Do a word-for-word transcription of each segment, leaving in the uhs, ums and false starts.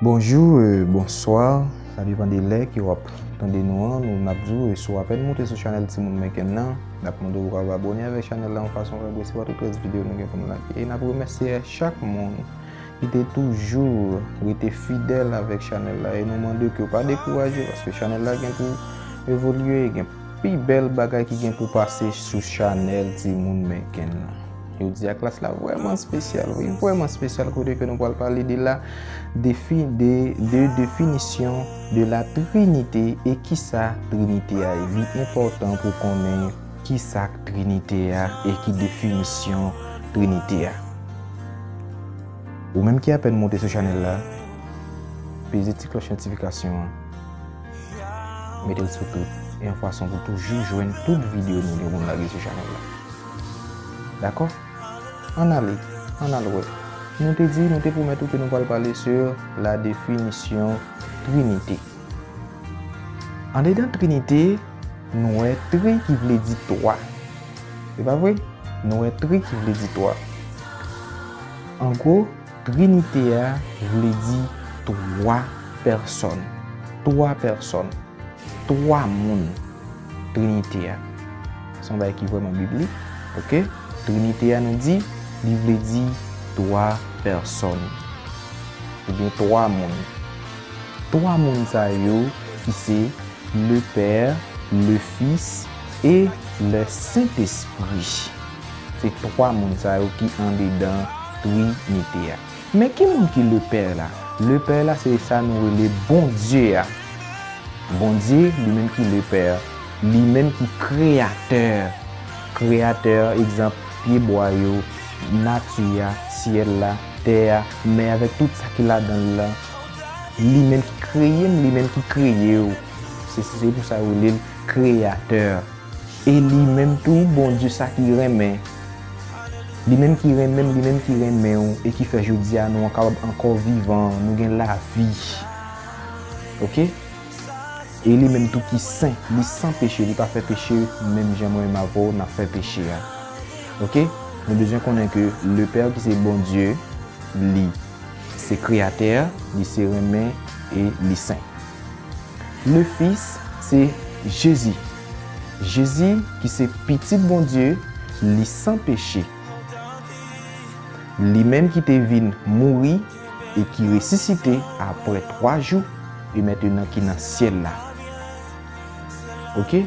Bonjou, euh, bonswa, sa depann de lè ke w ap tande nou an. Nou, n ap di w, euh, si w apèn moute sou chanèl Timoun Menken nan, n ap mande w pou w abòne avèk chanèl la yon fason w ka resevwa tout rès videyo nou gen pou n lage. E n ap remèsye chak moun ki te toujou rete fidèl avèk chanèl la. E nou mande ke w pa dekouraje, paske chanèl la gen pou evolye, gen pi bèl bagay ki gen pou pase sou chanèl Timoun Menken nan. Jodi a, klas la vrèman espesyal, wi, vrèman espesyal, kote ke nou pral pale de la defi-, de, de definisyon de la Trinité e kisa Trinité a ye. Li enpòtan pou konnen kisa Trinité a e ki definisyon Trinité a. Ou menm ki apèn moute sou chanèl la, peze ti klòch notifikasyon an, mete l sou tout, e yon fason pou toujou jwenn tout videyo nou gen pou n lage sou chanèl la. Dakò? Ann ale, ann al wè. Nou te di, nou te pwomèt ou ke nou pral pale sur la définition Trinité. Andedan Trinité, nou wè tri ki vle di twa. Se pa vre? Nou wè tri ki vle di twa. An gwo, Trinité a vle di twa pèsòn. Twa pèsòn. Twa moun. Trinité a. Se yon bagay ki vrèman biblik, oke? Trinité a, nou di, li vle di twa pèsòn. Oubyen twa moun. Twa moun sa yo ki se le Père, le Fils et le Saint-Esprit. Se twa moun sa yo ki andedan Trinité a. Men ki moun ki le Père la? Le Père la, se sa nou rele Bondye a. Bondye, li menm ki le Père, li menm ki kreyatè. Kreyatè, egzanp, pyebwa yo, nati a, syèl la, tè a, mè avèk tout sa ki ladan l lan. Li menm ki kreye m, li menm ki kreye w. Se, se pou sa yo rele l kreyatè. E li menm tou, Bondye sa ki renmen. Li menm ki renmen m, li menm ki renmen w, e ki fè jodi a nou an kapab ankò vivan, nou gen lavi. Oke? E li menm tou ki sen, li san peche, li pa fè peche, menm jan mwen menm avè w n ap fè peche a. Oke? Nou bezwen konnen ke le Père ki se Bondye, li se kreyatè, li se renmen e li sen. Le Fils, se Jezi. Jezi, ki se Pitit Bondye, li san peche. Li menm ki te vin mouri e ki resisite apre twa jou, e mentenan ki nan syèl la. Oke?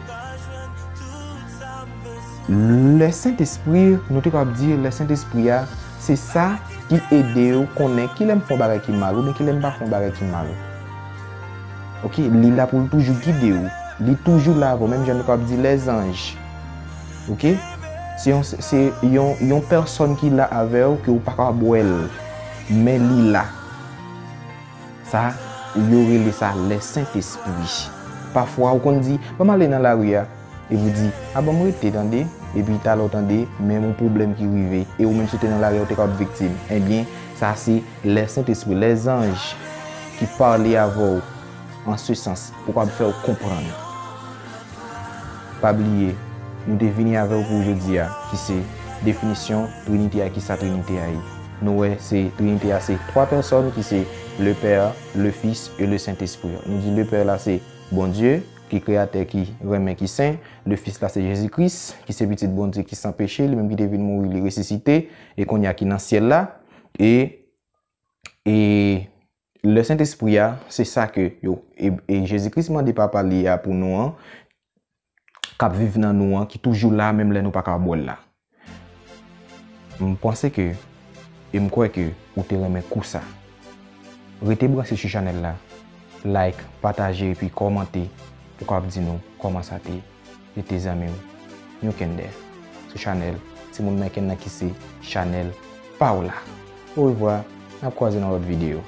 Le Sentespri, nou te kapab di, le Sentespri a, se sa ki ede w konnen kilè m fè yon bagay ki mal, oubyen kilè m pa fè yon bagay ki mal. Oke? Li la pou l toujou gide w. Li toujou la avè w, menm jan nou kapab di lèzanj. Oke? Se yon, se yon, yon pèsòn ki la avè w ke w pa kapab wè l, men li la. Sa, yo rele sa le Sentespri. Pafwa, ou konn di, "Ban m ale nan lari a." Epi w di, "A, ban m rete, tande." Epi talè w tande, menm yon pwoblèm ki rive. E ou menm si w te nan lari a, ou te kapab viktim. Ebyen, sa se le Sentespri, lèzanj ki pale avè w an se sans, pou kapab fè w konprann. Pa bliye, nou te vini avè w pou jodi a, ki se definisyon Trinite a, ki sa Trinite a ye. Nou wè, se Trinite a, se twa pèsòn ki se le Père, le Fils et le Saint-Esprit. Nou di le Père la, se Bondye, ki kreyatè, ki renmen, ki sen. Le Fils la, se Jezi Kris, ki se Pitit Bondye, ki san peche, li menm ki te vin mouri, li resisite, e kounye a ki nan syèl la. E E le Sentespri a, se sa ke yo, e, e Jezi Kris mande Papa li a pou nou an, k ap viv nan nou an, ki toujou la, menm lè nou pa ka wè l la. M panse ke, e m kwè ke ou te renmen kou sa. Rete branche sou chanèl la, like, pataje epi kòmante pou w ka di nou kòman sa te ye. Rete zanmi w, New Kender, sou chanèl Timoun Menken nan ki se chanèl pa w la. Orevwa, n ap kwaze nan lòt videyo.